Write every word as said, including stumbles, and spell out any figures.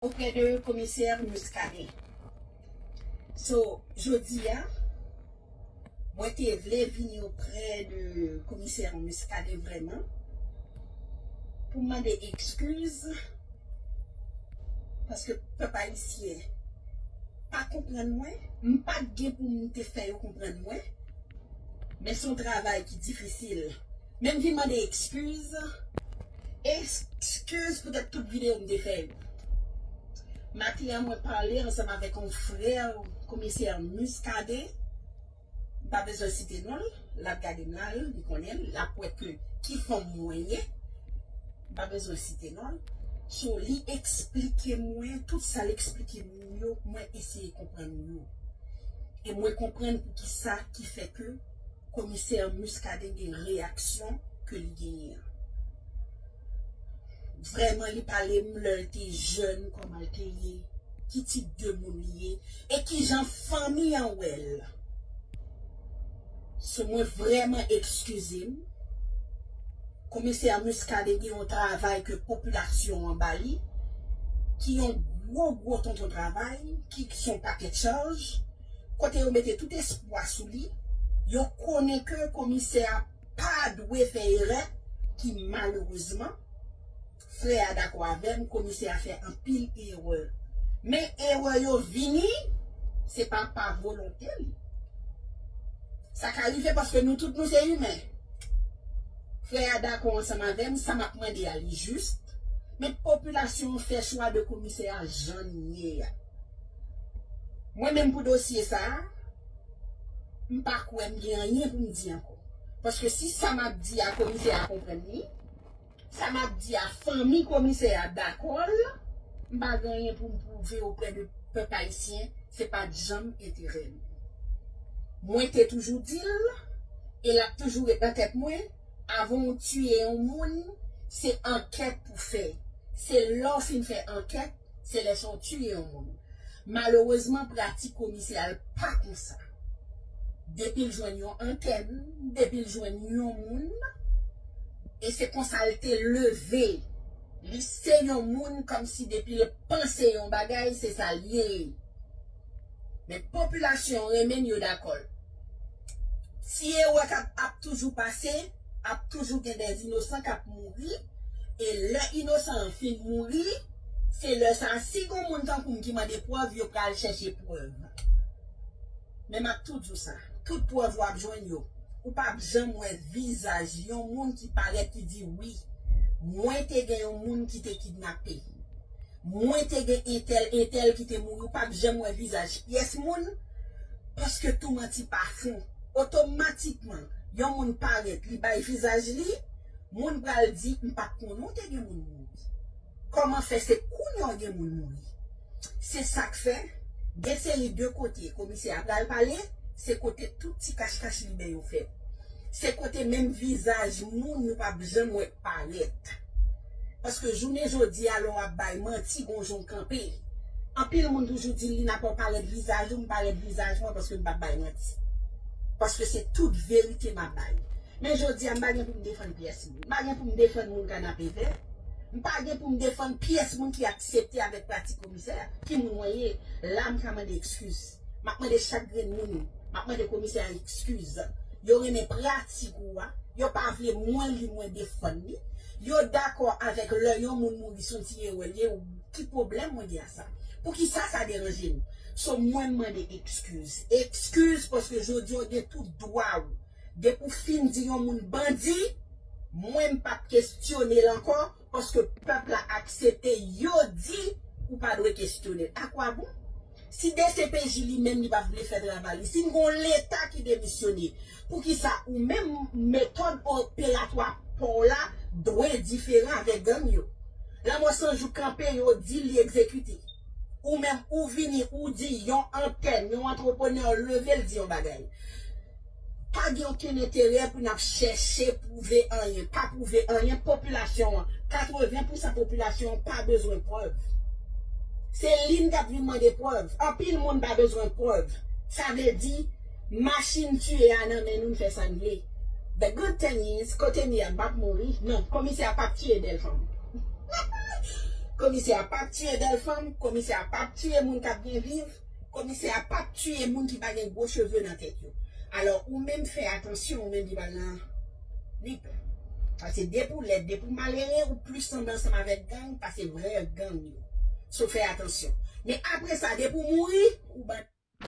Auprès de commissaire Muscadin. So, jodi a, mwen te vle vini auprès de commissaire Muscadin vrèman pou m mande eskiz, paske pèp ayisyen pa konprann mwen, m pa t gen pou m te fè yo konprann mwen, men se yon travay ki difisil. Men m vin mande eskiz, eskiz poutèt tout videyo m te fè yo. Maten an, mwen pale ansanm avèk yon frè komisè Muscadin. M pa bezwen site non l, l ap gade m la, li konnen l, l ap wè ke ki fòm mwen ye. M pa bezwen site non l. So, li eksplike mwen tout sa l eksplike m yo, mwen eseye konprann yo. E mwen konprann poukisa ki fè ke komisè Muscadin gen reyaksyon ke li genyen an. Vrèman, li pale m lè l te jèn, kòman l te ye, ki tip de moun li ye, e kijan fanmi an wè l. So, mwen vrèman eskize m. Komisè Muscadin gen yon travay ke popilasyon an ba li, ki yon gwo, gwo tonton travay, ki se yon pakèt chaj, kote yo mete tout espwa sou li. Yo konnen ke komisè a pa dwe fè erè, ki malerezman, frè a dakò avè m, komisè a fè anpil erè. Men erè yo vini, se pa pa volonte li. Sa ka rive paske nou tout nou se imen. Frè a dakò ansanm avè m, sa m ap mande a li jis. Men popilasyon an fè chwa de komisè a jan l ye a. Mwen menm pou dosye sa a, m pa kwè m gen anyen pou m di ankò. Paske si sa m ap di a komisè a konprann li, sa m ap di a fanmi komisè a dakò l, m pa gen anyen pou m pwouve oprè de pèp ayisyen, se pa t janm enterè m. Mwen te toujou di l, e l ap toujou ret nan tèt mwen, avan w tiye yon moun, se ankèt pou fè. Se lè w fin fè ankèt, se lè sa w tiye yon moun. Malerezman, pratik komisè a l pa konsa. Depi l jwenn yon antèn, depi l jwenn yon moun, e se konsa l te leve. Li se yon moun kòmsi depi l panse yon bagay, se sa l ye. Men popilasyon an renmen l, yo dakò l. Ti erè k ap, ap toujou pase, ap toujou gen dè inosan k ap mouri, e lè inosan an fin mouri, se lè sa a, si gon moun tankou m ki mande prèv, yo pral chèche prèv. Men m ap tou di w sa, tout prèv w ap jwenn yo, ou p ap janm wè vizaj yon moun ki parèt ki di, "Wi, mwen te gen yon moun ki te kidnape. Mwen te gen entèl, entèl ki te mouri." Ou p ap janm wè vizaj pyès moun, paske tou manti pa fon. Otomatikman, yon moun parèt, li bay vizaj li, moun pral di, "M pa t konnen w te gen moun mouri. Kòman fè se kounye a w gen moun mouri?" Se sa k fè, gen seri de kote komisè a pral pale, se kote tout ti kachkach liben yo fèt. Se kote menm vizaj moun nou p ap janm wè parèt. Paske jounen jodi a, lè w ap bay manti, gon jan w kanpe. Anpil moun toujou di, "Lina, pa w parèt vizaj ou, m parèt vizaj mwen paske m p ap bay manti." Paske se tout verite m ap bay. Men jodi a, m pa gen pou m defann pyès moun. M pa gen pou m defann moun Kanapevè. M pa gen pou m defann pyès moun ki aksepte avèk pratik komisè a. Ki moun mwen ye? La, m ka mande eskiz. M ap mande chak grenn moun. M ap mande komisè a eskiz. Yo renmen pratik ou a. Yo pa vle mwen li, mwen defann li. Yo dakò avèk lè yon moun mouri, se yon ti erè l ye. Ki pwoblèm mwen gen a sa? Poukisa sa deranje m? So, mwen, m mande eskiz. Eskiz paske jodi a w gen tout dwa w. Depi w fin di yon moun bandi, mwen, m p ap kestyone l ankò, paske pèp la aksepte, yo di ou pa dwe kestyone l. Akwabon? Si D C P J li menm li pa vle fè travay li, si n gon Leta ki demisyone, poukisa ou menm metòd operatwa pa w la dwe diferan avèk gang yo? Lanmò San Jou kanpe, yo di li egzekite. Ou menm, ou vini, ou di yon antèn, yon antreprenè leve, l di yon bagay. Pa gen okenn enterè pou n ap chèche pwouve anyen. Pa pwouve anyen, popilasyon an, katreven pousan popilasyon an pa bezwen prèv. Se li n k ap vin mande prèv. Anpil moun pa bezwen prèv. Sa vle di, machin tiye a nan men nou, n fè sa n vle. The good thing is, kote m ye a, m p ap mouri. Non, komisè a p ap tiye bèl fanm. Komisè a p ap tiye bèl fanm, komisè a p ap tiye moun k ap byen viv, komisè a p ap tiye moun ki pa gen gwo cheve nan tèt yo. Alò, ou menm fè atansyon, ou menm ki pral nan nip. Paske depi w lèd, depi w malere, ou plis sanble ansanm avèk gang pase vrè gang yo. So fè atansyon. Men apre sa, depi w mouri, ou ban